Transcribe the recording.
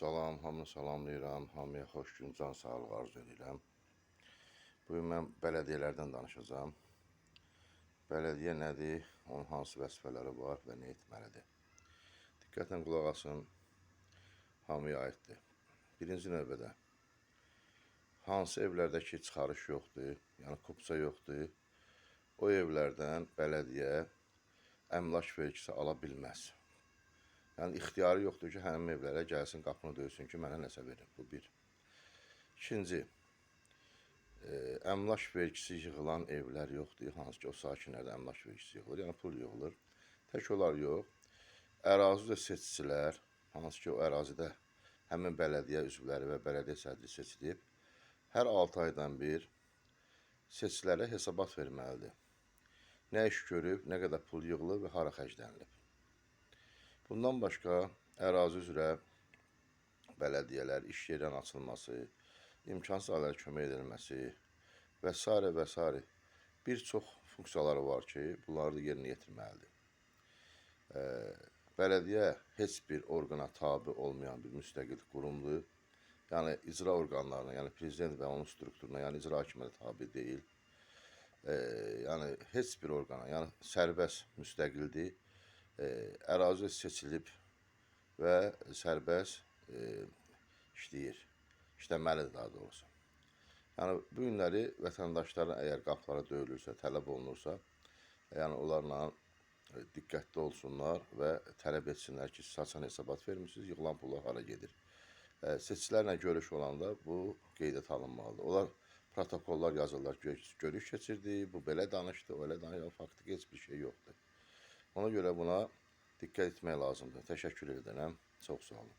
Salam, hamını salamlayıram. Hamıya xoş gün, can sağlığı arzu edirəm. Bugün mən bələdiyyələrdən danışacağam. Bələdiyyə nədir, onun hansı vəzifələri var və nə etməlidir? Diqqətlə qulaq asın, hamıya aiddir. Birinci növbədə, hansı evlərdə ki çıxarış yoxdur, yəni kupça yoxdur, o evlərdən bələdiyyə əmlak vergisi ala bilməz. Yəni ixtiyarı yoxdur ki, həmin evlərə gəlsin, qapını döysün ki, mənə nəsə verin. Bu bir. İkinci, əmlak vergisi yığılan evlər yoxdur, hansı ki o sakinlərdə əmlak vergisi yığılır, yəni pul yığılır. Tək onlar yox, ərazi üzrə seçicilər, hansı ki o ərazidə həmin bələdiyyə üzvləri və bələdiyyə sədri seçilib, hər 6 aydan bir seçicilərə hesabat verməlidir. Nə iş görüb, nə qədər pul yığılıb və hara xərclənilib. Bundan başqa ərazi üzrə bələdiyyələr, iş yerinin açılması, imkansız ailələrə kömək edilməsi və sairə və sairə bir çox funksiyaları var ki, bunları da yerinə yetirməlidir. Bələdiyyə heç bir orqana tabe olmayan bir müstəqil qurumdur. Yəni icra orqanlarına, yəni prezident və onun strukturuna, yəni icra hakimiyyətinə tabe deyil. Yəni heç bir orqana, yəni sərbəst, müstəqildir. Ərazi seçilib və sərbəst işləyir. İşləməlidir daha doğrusu. Yəni bu günləri vətəndaşların əgər qapıları döyülürsə, tələb olunursa, yəni onlarla diqqətli olsunlar və tələb etsinlər ki, siz haçan hesabat vermisiniz, yığılan pullar hara gedir. Seçicilərlə görüş olanda bu qeydə alınmalıdır. Onlar protokollar yazırlar, görüş keçirdi, bu belə danışdı, o elə danışdı, faktiki heç bir şey yoxdur. Ona görə buna diqqət etmək lazımdır. Təşəkkür edirəm. Çox sağ olun.